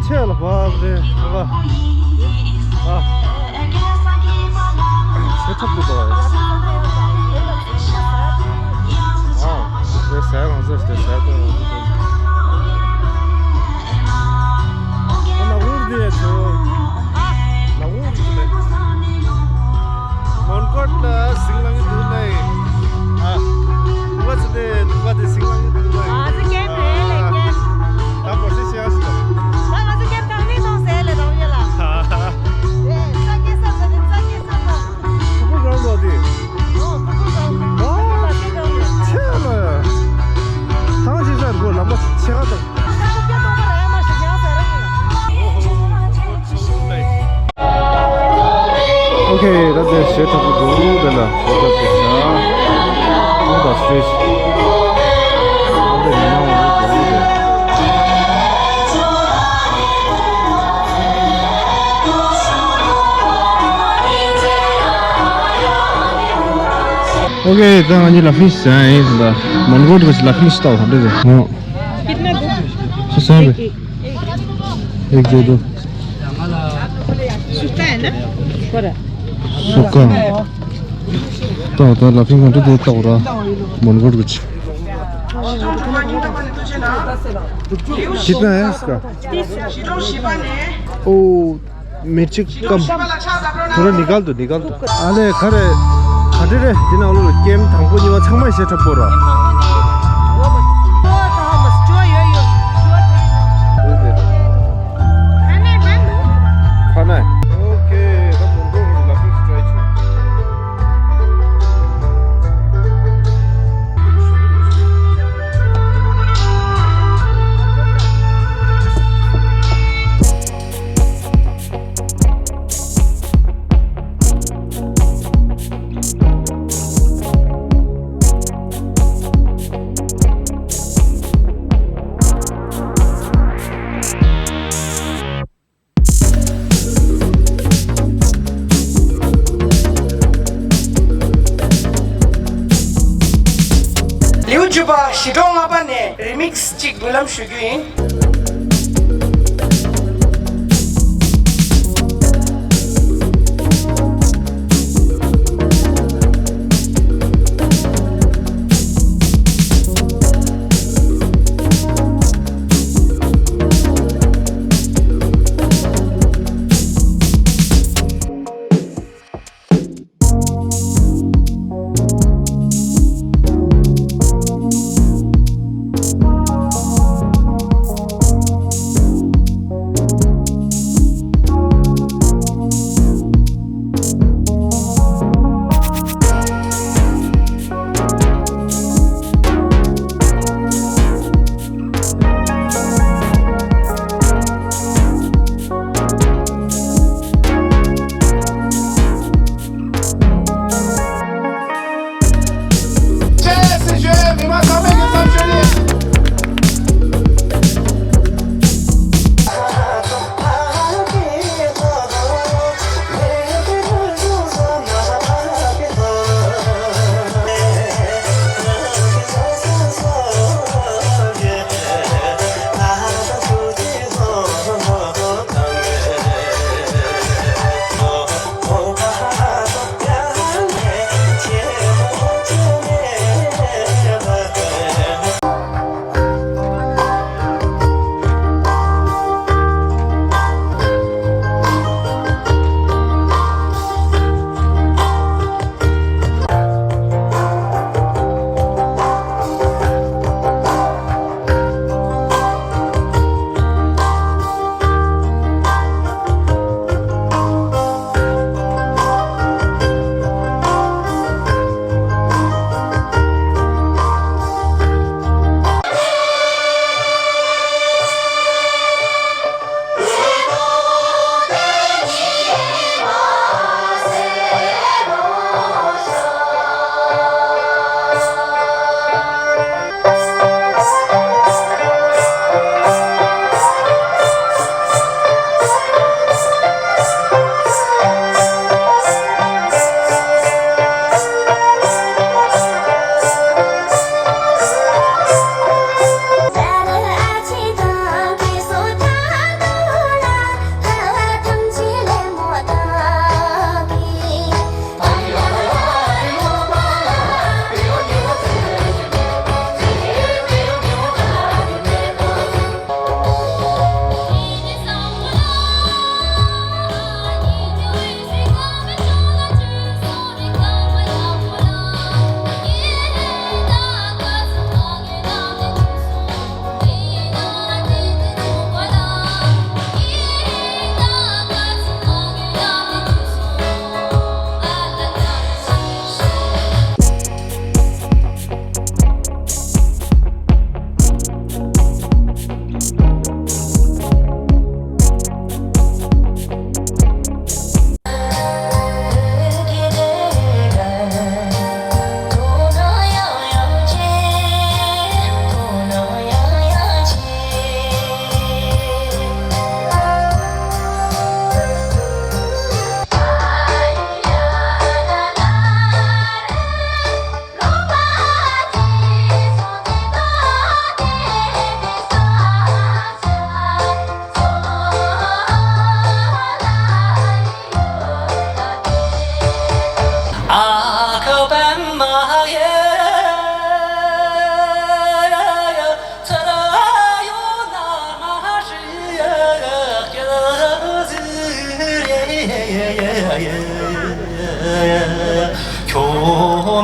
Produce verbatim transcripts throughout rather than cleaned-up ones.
ཆེ་ལ་བབ་རེད་ཨ། ཨ། ཆེ་ཐབས་དུ་དོ། ཨ། དེ་ཟ་རང་ཟ་དེ་ཟ་དེ་རང་ཟ། ཨ་ན་འུར་དེ་ཡ་ཆོ། ན་འུར་དེ། མོན་གྷོ་ལ་ཟིང་ལང་གི་འདུག་ལེ། ཨ། ནུ་བ་ཚོ་དེ་ནུ་བ་དེ་ཟིང་ལང་གི་འདུག་ལེ། ཨ་ཙི་ཀེམ་རེད་ལེ་ཀེམ། ད་གོ་སི་ཤེས་ཡ་སི་ལ། ད་ང་ཚོ་ཀེམ་གང་ནས་སོང་ཟེར་ལེ་རང་ཡོད་ལ། ཨེ་ས་ཀེ་ས་ས་དེ་ས་ཀེ་ས་ས། ཁོ་ཁོ་རང་ལོ་དེ། ཨོ་ཁོ་ཁོ་རང་། ཨོ། ཆེ་ལ། ཐང་ཆེ་ས་རུ་ལམ་པ་ཆེ་ག་དང་། ཨོ་ཁེ། ད་དེ་ཞེ་ཐག་གི་འདུག་དེ་ལ་ཞེ་ཐག་གི་ཤ། ཨོ་ད་སི་ཊེ་ཇི། ཨོ་དེ་མི་མང་འདུག་དེ། ཨོ་ཁེ། ད་ང་གཉིས་ལ་ཕིན་ཤི་ཡིན་ཟེར། མོན་གྷོ་གི་ལ་ཕིན་ཤི་ཏའོ་ཧ་འདྲ་ཟེར། कितना दो? एक दे दो। सूखा है ना? थोड़ा। सूखा। तो तो लाफिंग कंट्री दे तो रहा। मोनगोट कुछ। कितना है इसका? ओ, मिर्ची कम। थोड़ा निकाल दो, निकाल दो। अरे खरे। खरे रे, दिन आलो केम थांगपो निवा छांगमा से ठप्पो रहा। खाना है, खाना है। ओके, त मोनगोट कुछ लाफिंग ट्राई छु। ལེའུ་བཅུ་པ་ཞི་ཀྲོང་ལྔ་པ་ནས་རི་མིག་སི་གཅིག་འབུལ་ལམ་ཞུ་རྒྱུ་ཡིན།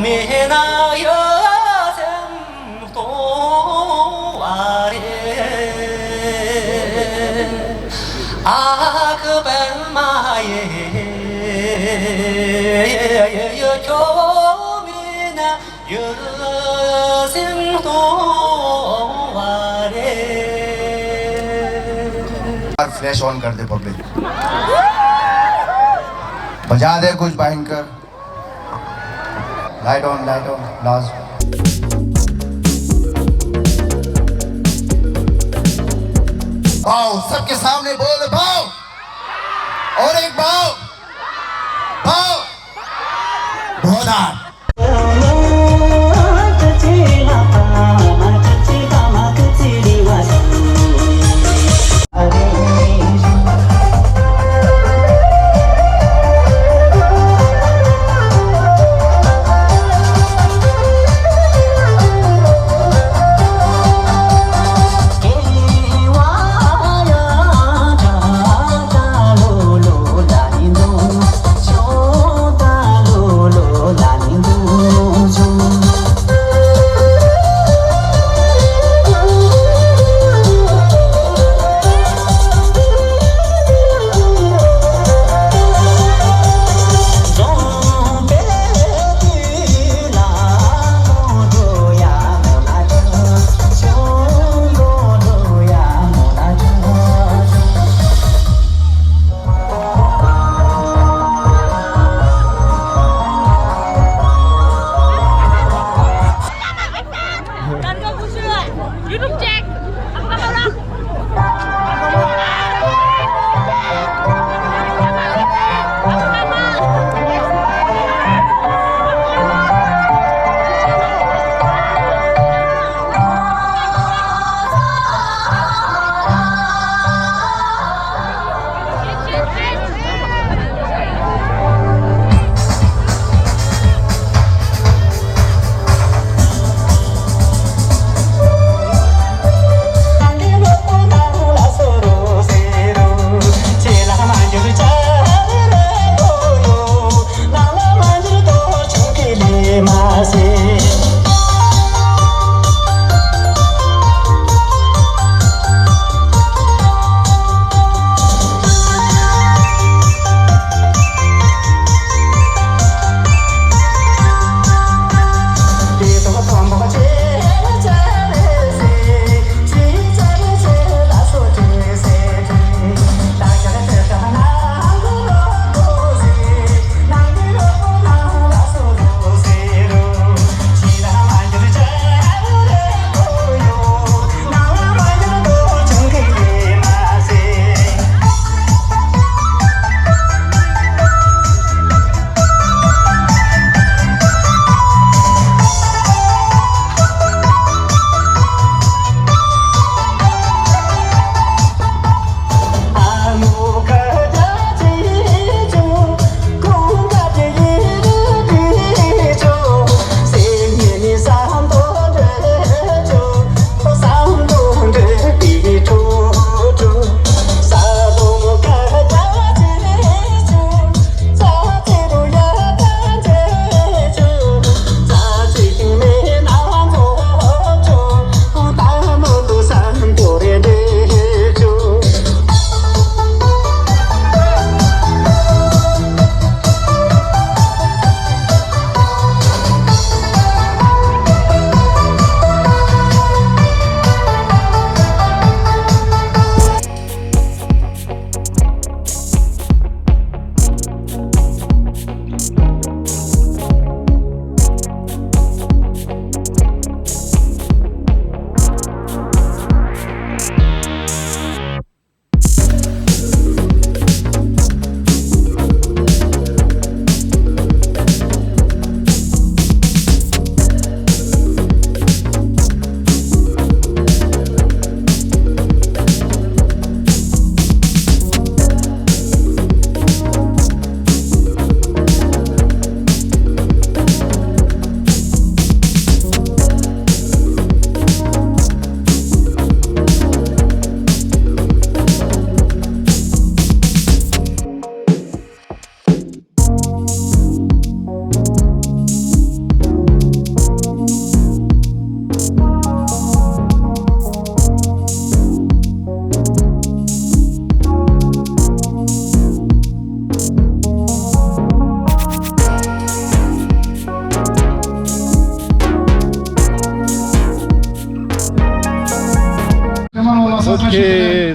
མེད་ན་ཡོད་སེམས་སྟོང་བ་རེད། ཨ་ཁུ་པདྨ་ཡེ། ཁྱོད་མེད་ན་ཡོད་སེམས་སྟོང་བ་རེད། फ्लैश ऑन कर दे पब्लिक। बजा दे कुछ भयंकर। लाइट ऑन, लाइट ऑन, लाज। भाव, सबके सामने बोल, भाव। और एक भाव। भाव। बहुत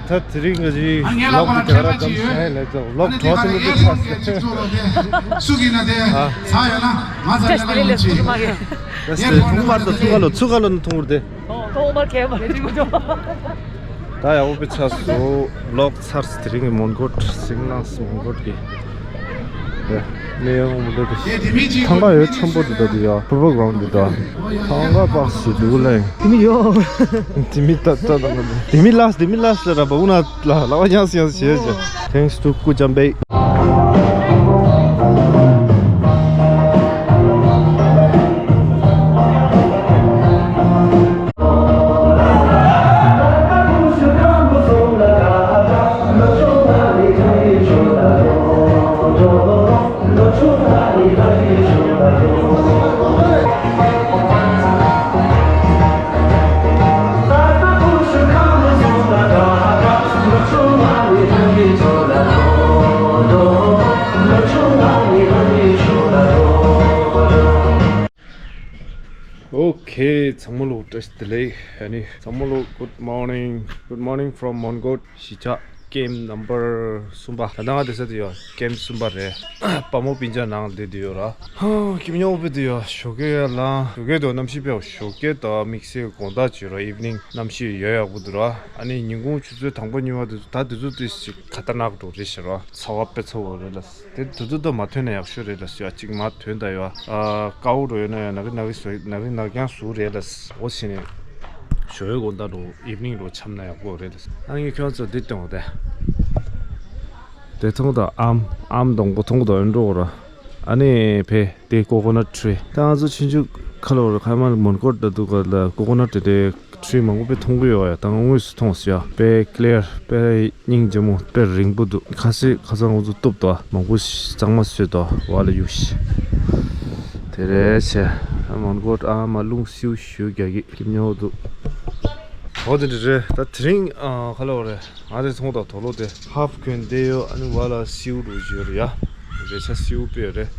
ད་དེ་རིང་གི་ལོག་གི་དེ་ར་དམ་ཤ་ལས་ཙང་ལོག་གྲོགས་ཚོ་མི་འདུག་ས་སུ་གི་ན་དེ་ཚ་ཡོད་ན་ང་ཚ་ལ་ཡོད་ཅི། ད་སེ་ཐུང་མར་དང་ཚུགས་ཀ་ལོ་ཚུགས་ཀ་ལོ་ན་ཐུང་བར་དེ། ཐོག་མར་ཁེལ་བ་ཅིག་མ་བྱུང་། ད་ཡག་པོ་པའི་ཆ་སོ་ལོག་ཚར་སི་དེ་རིང་གི་མོན་གྷོ་སིང་ནང་སི་མོན་གྷོ་གི། ནས་ཡང་མི་འདུག་དེ། ཐང་ག་ཡོད་ཆེན་པོ་འདུག་ད་དེ་ཡ་ཕུར་བུ་གང་འདུག་ད། ཐང་ག་པགས་སུ་འདུག་ལེ། དེ་མི་ཡོ། དེ་མི་ལྟ་ལྟ་དང་དེ་མི་ལགས་དེ་མི་ལགས་ལ་ར་བ་འུ་ན་ལ་ལ་བ་ཡང་སི་ཡང་སི་བྱེད་བྱེད། Thanks to ཀུ་ཅམ་པེ། Okay, ཚང་མ་ལོ་བཀྲ་ཤིས་བདེ་ལེགས། ཨ་ནི་ཚང་མ་ལོ་good morning, good morning from Mongkot. གཞིས་ཆགས་ཀེམ་ནམ་བར་གསུམ་པ། ད་ལྟ་ང་བསྡད་ས་དེ་ཡོད་ཀེམ་གསུམ་པ་རེད། དཔའ་མོ་སྤུན་ཆ་ནང་བསྡད་དེ་ཡོད་ར། ཧ་ཀེམ་ཉོ་བོ་དེ་ཡོད་ཞོགས་ཀས་ཡར་ལངས། ཞོགས་ཀས་དུ་གནམ་གཤིས་དཔེ་ཞོགས་ཀས་དང་དམིགས་བསལ་དགོང་དག་བྱོས་ར། ཨིབ་ནིང་གནམ་གཤིས་ཡོད་ཡག་པོ་འདུག་ར། ཨ་ནི་ཉིན་གུང་ཆུ་ཚོད་དང་པོ་གཉིས་པ་དེ་ཚོ་ད་དེ་ཚོ་དེ་ཞིག་ཁ་ཏ་ནག་འགྲོ་རེད་ཤག་ར། ཚ་བ་དཔེ་ཚ་བོ་རེད་ལ། དེ་དུ་དུ་དུ་མ་ཐོན་ན་ཡག་ཤོས་རེད་ལ་ཟེར་ཡ་གཅིག་མ་ཐོན་ད་ཡོད། ཨ་དཀར་པོ་འགྲོ་ཡོད་ན་ཡང་ནག་གི་ནག་གི་བཟོ་ནག་གི་ནག་རྐྱང་བཟོ་རེད་ལ་འོ་ཟེར་ནས། ཞོགས་ཡོད་དགོང་དག་འགྲོ་ཨིབ་ནིང་འགྲོ་འཆམ་ན་ཡག་པོ་རེད་ལ། ཨ་ནི་ཁྱོད་ཚོ་འདི་སྟོན་འོ་དེ། དེ་མཐོང་དང་ཨམ་ཨམ་སྡོང་པོ་མཐོང་དང་ཨེ་འགྲོ་ར། ཨ་ནི་ཕེ་དེ་ཀོ་ཀོ་ནཊ་ཊི་རི། ད་ང་ཚོ་ཆུང་ཆུང་ཁ་ལོ་ར་ཁ་མ་མོན་གྷོ་ད་དུ་ག་ལ་ཀོ་ཀོ་ནཊ་ཊི་རི་དེ། ཁྲི་མང་པོ་དཔེ་མཐོང་གི་ཡོད་ཡ། ད་དངོས་སུ་མཐོང་ཟེར་ཡ་དཔེ་ཀླེར་དཔེ་སྙིང་རྗེ་མོ་དཔེ་རིང་པོ་འདུག་ཁ་ཟས་ཁ་སང་ང་ཚོ་གཏུབ་དོ་མང་པོ་གཙང་མ་བཟོས་དོ་བ་ལ་གཡུག་ཤི། དེ་རེད་ཆེ། མོན་གྷོ་ཨ་མ་རླུང་སེའུ་ཞུ་རྒྱག་གི་ཀིམ་ཉོ་འདུག་འོ་དེ་འདྲ་རེད། ད་དེ་རིང་ཨ་ཁ་ལོ་རེད། ང་དེ་ཚོང་དང་དོ་ལོ་དེ་ཧབ་གོན་བསྡད་ཡོད། ཨ་ནི་བ་ལ་སེའུ་འདྲ་བོ་ཅིག་ཡོད་རེད་ཡ། རེ་ཆ་སེའུ་དཔེ་ཡོད་རེད།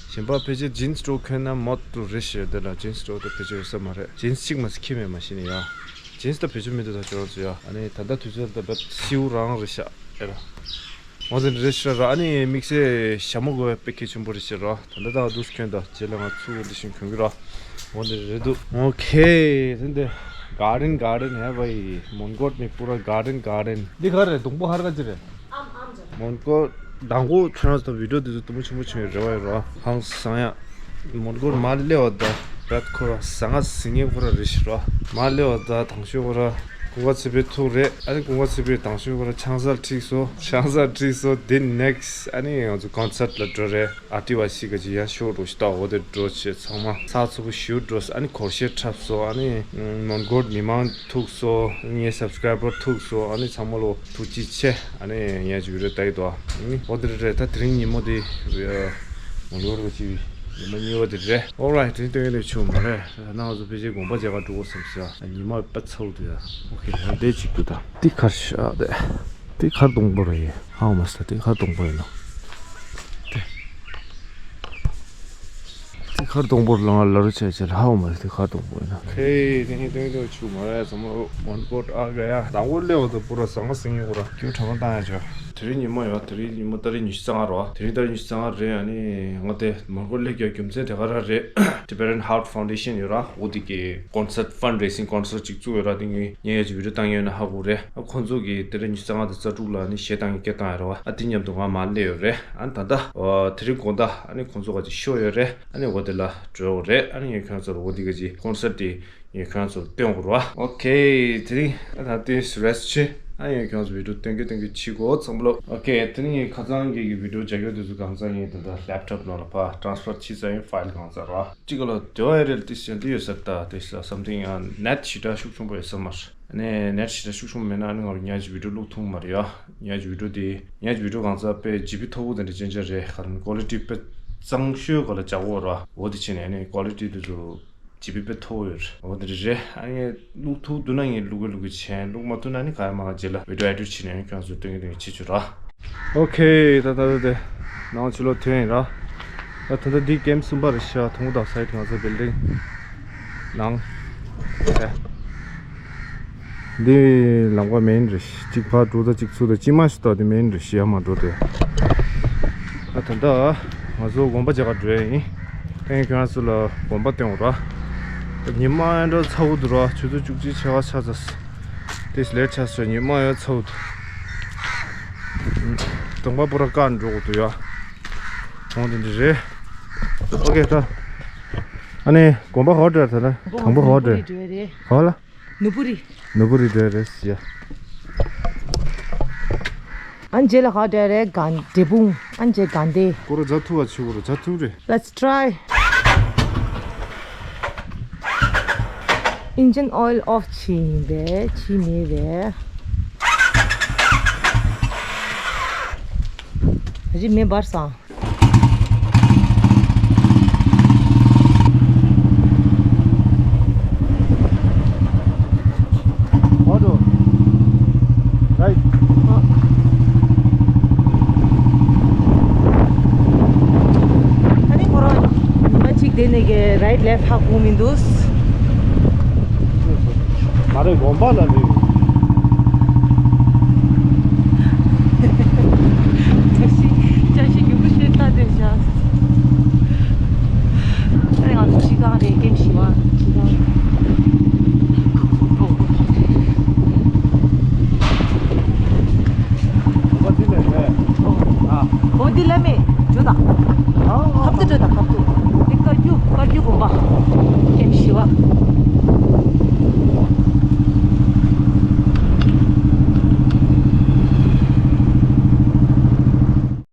གཞན་པ་ཕལ་ཆེར་ཇིན་སི་འདྲ་བོ་གོན་ན་མོད་འདྲ་བོ་རེད་ཤག་དེ་ལ་ཇིན་སི་འདྲ་བོ་དེ་ཕལ་ཆེར་ཡོད་ས་མ་རེད། ཇིན་སི་གཅིག་མ་ཟད་ཁྱེར་མེད་མ་གཞི་ནས་ཡ། ཇིན་སི་ད་བེད་སྤྱོད་མི་འདུག་ད་ཅོག་ཙེ་ཡ། ཨ་ནི་ད་ལྟ་དུས་ཚོད་ད་བབ་སེའུ་རང་རེད་ཤག་ཨེ་ར། འོ་དེ་རེད་ཤག་ར། ཨ་ནི་དམིགས་བསལ་ཞྭ་མོ་དགོས་པའི་དཔེ་གལ་ཆེན་པོ་རེད་ཤག་ར། ད་ལྟ་ད་འདུག་གོན་ད་རྗེས་ལ་ང་ཚུར་འདི་བཞིན་གོན་གི་ར། འོ་དེ་རེད་འདུག་ཨོ་ཁེ། དེ་འདི་གར་ཌེན་གར་ཌེན་ཧེ་བྷའི། མོན་གྷོ་ནི་པུ་ར་གར་ཌེན་གར་ཌེན། འདི་ག་རེད། སྡོང་པོ་ཧར་ག་ཅི་རེད། མོན་གྷོ་མདང་དགོང་ཁྱོད་རང་ཚོ་བི་ཌིའོ་འདི་ཚོ་དུམ་བུ་ཆེན་པོ་བྱུང་བའི་རེ་བ་ཡོད་ར། ཧང་སང་ཡ། མོན་གྷོ་མར་སླེབས་པ་ད་བད་ཁོ་ར་ཟ་ང་ཟིང་ངེ་ཁོ་ར་རེད་ཤག་ར། མར་སླེབས་པ་ད་དང་ཤོས་ཁོ་ར་ཀུན་དགའ་ཚེ་འཕེལ་ཐུག་རེད། ཨ་ནི་ཀུན་དགའ་ཚེ་འཕེལ་དང་ཤོས་ཁོ་ར་ཆང་ས་འཁྲིགས་སོ། ཆང་ས་འཁྲིགས་སོ། དེ་ནེག་སི་ཊི་ཨ་ནི་ང་ཚོ་ཀོན་སར་ཊི་ལ་འགྲོ་རེད། ཨར་ཊི་ཝའི་སི་ག་ཅིག་ཡ་ཤོ་འགྲོ་ཤི་ད། འོ་དེ་འགྲོ་བྱས་ཚང་མ་ཚགས་ཚུད་པོ་ཞུ་འགྲོ། ཨ་ནི་གོར་ཤེར་འཁྲབ་སོ། ཨ་ནི་མོན་གྷོ་མི་མང་ཐུག་སོ། ངའི་སབ་སི་ཀ་རའི་བར་ཐུག་སོ། ཨ་ནི་ཚང་མ་ལོ་ཐུགས་རྗེ་ཆེ། ཨ་ནི་ངས་ཅིག་བི་ཌིའོ་ལྟ་ཡི་དོ། ཨ་ནི་འོ་དེ་རེད། ད་དེ་རིང་ཉིན་མོ་དེ་མོན་གྷོ་རུ་ཅིག་ཉི་མ་གཉིས་པ་དེ་རེད། ཨོ་རའིཊ། དེ་རིང་སྟོན་གི་ལས་ཆུང་མ་རེད། ན་ང་ཚོ་ཕལ་ཆེར་དགོན་པ་མཇལ་ཁ་འགྲོ་དགོས་བསམ་སོང་། ཉི་མ་དཔེ་ཚ་བོ་འདུག་ཡ། ཨོ་ཁེ། ཡང་བསྡད་ཅིག་འདུག་ད་དེ་གར་ཤག་དེ། དེ་མཁར་སྡོང་པོ་རེད། ཧ་གོ་མ་སོང་། དེ་མཁར་སྡོང་པོ་ཡིན་ནོ། དེ། དེ་མཁར་སྡོང་པོ་ལ་ང་ལ་རུ་ཆ་ཆ་ལ་ཧ་གོ་མ་སོང་། དེ་མཁར་སྡོང་པོ་ཡིན་ནོ། ཁེ། དེ་ནི་དེ་ནི་ཆུ་མ་རེད། ཚང་མ་མོན་གྷོ་ཨ་ག་ཡ། དང་པོ་སླེབས་པ་དང་པོ་ར་ཟང་ཟིང་ཡོད་ར། ཁྱོད་གྲྭ་པ་བཏང་ཡ་ཆོ། དེ་རིང་ཉིན་མོ་ཡོད། དེ་རིང་ཉིན་མོ་ཏ་རིག་ཉི་ཤུ་རྩ་ལྔ་ར། དེ་རིང་ཏ་རིག་ཉི་ཤུ་རྩ་ལྔ་རེད། ཨ་ནི་ང་དེ་མོན་གྷོ་སླེབས་རྒྱུ་རྒྱུ་མཚན་དེ་ག་ར་རེད། Tibetan Heart Foundation ཡོད་ར། འོ་དེ་གི་ཀོན་སར་ཊི་ཕན་རེ་སིང་ཀོན་སར་ཊི་ཅིག་བཙུགས་ཡོད་ར། དེ་ངས་ངས་ཡ་ཅིག་བི་ཌིའོ་བཏང་ཡོད་ན་ཧ་གོ་རེད། ཁོང་ཚོ་གིས་ཏ་རིག་ཉི་ཤུ་རྩ་ལྔ་དང་རྩ་དྲུག་ལ་ནི་གཞས་བཏང་གི་སྐད་བཏང་ཡོད་ར་བ། ཨ་དེ་མཉམ་དུ་ང་མར་སླེབས་ཡོད་རེད། ཨ་ནི་ད་ལྟ་དེ་རིང་དགོང་དག་ཨ་ནི་ཁོང་ཚོ་ག་ཅིག་ཤོ་ཡོད་རེད། ཨ་ནི་འོ་དེ་ལ་འགྲོ་ཡོད་རེད། ཨ་ནི་ངས་ཁྱོད་ཚོར་འོ་དེ་ག་ཅིག་ཀོན་སར་ཊི་དེ་ངས་ཁྱོད་ཚོར་སྟོན་དགོས་ར་བ། ཨོ་ཁེ། དེ་རིང་ཨ་ད་དེ་རེ་སི་ཊི་བྱེད། ཨ་ནི་ངས་ཁྱོད་ཚོར་བི་ཌིའོ་སྟོན་གི་སྟོན་གི་བྱེད་དགོས་ཚང་མ་ལོ། ཨོ་ཁེ། དེ་རིང་ངས་ཁ་སང་གི་གི་བི་ཌིའོ་རྒྱག་ཡོད་དེ་ཚོ་གང་ཚང་ངས་ད་ལྟ་ལེབ་ཊོབ་ནང་ལ་ཕར་ཊ་རན་སི་ཕར་བྱས་ཚར་ཡིན། ཕའིལ་གང་ཚར་ར་བ། གཅིག་ག་ལ་དེ་བ་ཨེ་རེད། དེ་ཞེ་འདི་ཡོད་ས་རེད། ད་དེ་ས་སམ་ཐིང་ཡང་ནེཊ་ཞེ་དྲག་ཤུགས་ཆེན་པོ་ཡོད་ས་མ་རེད། ཨ་ནི་ནེཊ་ཞེ་དྲག་ཤུགས་ཆེན་པོ་མེད་ན་ཨ་ནི་ང་རང་ཉག་ཅིག་བི་ཌིའོ་བླུག་ཐུབ་མ་རེད་ཡ། ཉག་ཅིག་བི་ཌིའོ་དེ་ཉག་ཅིག་བི་ཌིའོ་གང་ཚར་དཔེ་ཇི་བི་མཐོ་པོ་དེ་འདྲ་ཅན་ཅན་རེད། ག་རེ་ཀོ་ལི་ཊི་དཔེ་གཙང་ཤོས་ག་ལ་འཇགས་པོ་ར། འོ་དེ་བྱས་ནས་ཨ་ནི་ཀོ་ལི་ཊི་དེ་ཚོ་ཇི་བི་དཔེ་མཐོ་པོ་ཡོད་རེད། འོ་དེ་འདྲ་རེད། ཨ་ནི་བླུག་ཐུབ་འདུག་ན་ངས་བླུག་གི་བླུག་གི་བྱས། བླུག་མ་ཐུབ་ན་ནི་ག་ཡ་མ་ག་རྗེས་ལ་བི་ཌིའོ་ཨེ་ཌིཊ་བྱས་ནས་ཨ་ནི་ཁྱོད་ཚོ་སྟོན་གི་སྟོན་གི་བྱེད་ཆོག་ར། ཨོ་ཁེ། ད་ད་ད་དེ་ནང་ཕྱི་ལོགས་ཐོན་ཡིན་ར། ད་ད་ད་འདི་ཀེམ་གསུམ་པ་རེད་ཤག་མཐོང་གི་འདུག་སའིཌ་ང་ཚོ་བིལ་ཌིང་ནང་། ཨེ། འདི་ལམ་ཁ་མེན་རེད། གཅིག་ཕར་འགྲོ་ད་གཅིག་ཚུར་ད་གཅིག་མ་ཞིག་ད་འདི་མེན་རེད། ཤི་ཡ་མ་འགྲོ་དེ། ཨ་ད་ད་ང་ཚོ་དགོན་པ་མཇལ་ག་འགྲོ་ཡ་ཡིན། ཨེ་ཁྱོད་རང་ཚོ་ལ་དགོན་པ་སྟོན་འོ་ར། ཉི་མ་ཡང་འདྲ་ཚ་བོ་འདུག་ར། ཆུ་ཚོད་བཅུ་གཅིག་ཕྱེད་ཀ་ཆགས་ཚར། དེ་ལེ་ཆགས་སོང་། ཉི་མ་ཡང་ཚ་བོ་འདུག་གདོང་པ་པུ་ར་དཀར་འགྲོ་གི་འདུག་ཡ། འོང་དེ་འདྲ་རེད། ཨོ་ཀེ་ད། ཨ་ནི་དགོན་པ་ག་པར་འགྲོ་ཡ། ད་ད་དང་པོ་ག་པར་འགྲོ་ཡ། ག་པར་ལ། ནུ་བུ་རི། ནུ་བུ་རི་འགྲོ་ཡ་རེད་ཟེར་ཡ། ཨ་ནི་རྗེས་ལ་ག་པར་འགྲོ་ཡ་རེད། ག་འབྲས་སྤུངས། ཨ་ནི་རྗེས་དགའ་ལྡན། སྐོར་ར་མཛའ་ཐུབ་པ་བྱེད་དགོས་རེད། མཛའ་ཐུབ་རེད། Let's try. Engine oil off བྱས་ཡིན་པས་བྱས་མེད་པས། རི་མེ་འབར་སོང་། Auto. Right. ཨ་ནི་ཁོ་རང་ཉི་མ་གཅིག་དེ་ནས་ཀྱི་right left ཧ་གོ་མི་འདུག་མ་རེད། དགོན་པ་ལ་རེད། བཀྲ་ཤིས་བཀྲ་ཤིས་མགྱོགས་པོ་ཤོད་ལྟ་དེ་བཞག་ཨ་ནི་ང་ཚོ་ཁྲིད་ཁང་རེད། ཀེམ་བཞི་པ་ཁྲིད་ཁང་། དགོན་པ་འདི་ལ་མེད། ཨ། འོ་འདི་ལ་མེད། འགྲོ་དང་། ཨ། ཁབ་ཏུ་འགྲོ་དང་། ཁབ་ཏུ། འདི་དཀར་རྒྱུག་དཀར་རྒྱུག་དགོན་པ།